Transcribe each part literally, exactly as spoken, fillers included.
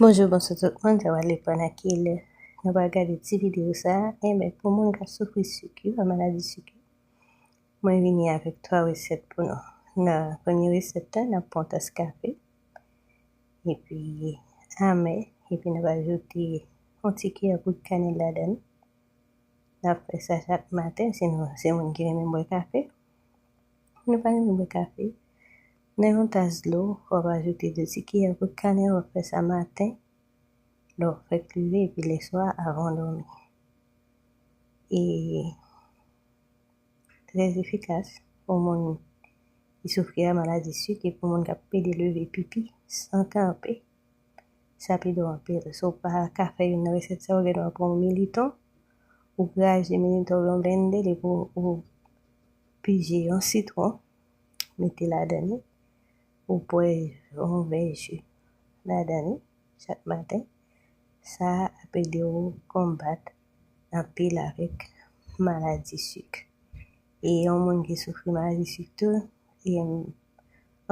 Bonjou, bonswa tout moun, sa va depann a kilè nou va gade ti videyo sa a. Enben, pou moun k ap soufri sik yo, a maladi sik yo, mwen vini avèk twa resèt pou nou. Nan premye resèt la, n ap pran yon tas kafe, epi amè, epi n ap ajoute yon ti kiyè poud kanèl ladan l. N ap fè sa chak maten, si nou se moun ki renmen bwè kafe. Nou pa renmen bwè kafe. Nan yon tas dlo, w ap ajoute de ti kiyè poud kanèl, w ap fè sa maten, lè w fèk leve, epi lè swa, avan w dòmi. E trè efikas pou moun ki soufri a maladi sik e pou moun k ap pede leve pipi san kanpe. Sa pi dou anpil. Si w pa ka fè youn nan resèt sa yo, ou gen dwa pran yon militon, ou kraze militon w lan blende, epi w pije yon sitwon, mete ladan li, ou bwè yon vè ji ladan li chak maten. Sa ap ede w konbat anpil avèk maladi sik. E yon moun ki soufri maladi sik tou, e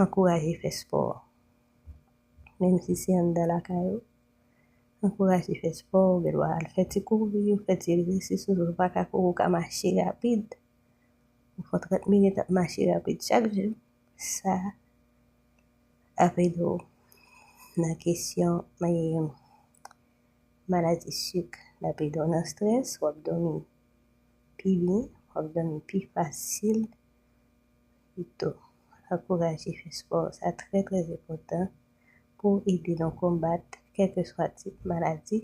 ankouraje fè spò. Menm si se anndan lakay ou, ankouraje fè spò, ou gen dwa al fè ti kouri, ou fè ti egzèsis, ou pa ka kouri, ou ka mache rapid. Ou fè trant minit ap mache rapid chak jou. Sa ap ede w nan kesyon, eh, maladi sik. L ap ede w nan estrès, w ap dòmi pi byen, w ap dòmi pi fasil. Pito, ankouraje fè spò. Sa trè, trè enpòtan pou ede nou konbat kèlkeswa tip maladi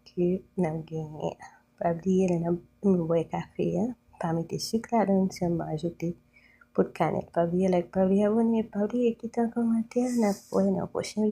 ke n ap genyen. Pa bliye, lè n ap bwè kafe a, pa mete sik ladan l, sèlman ajoute poud kanèl. Pa bliye like, pa bliye abòne, pa bliye kite yon kòmantè. N ap wè nan pwochen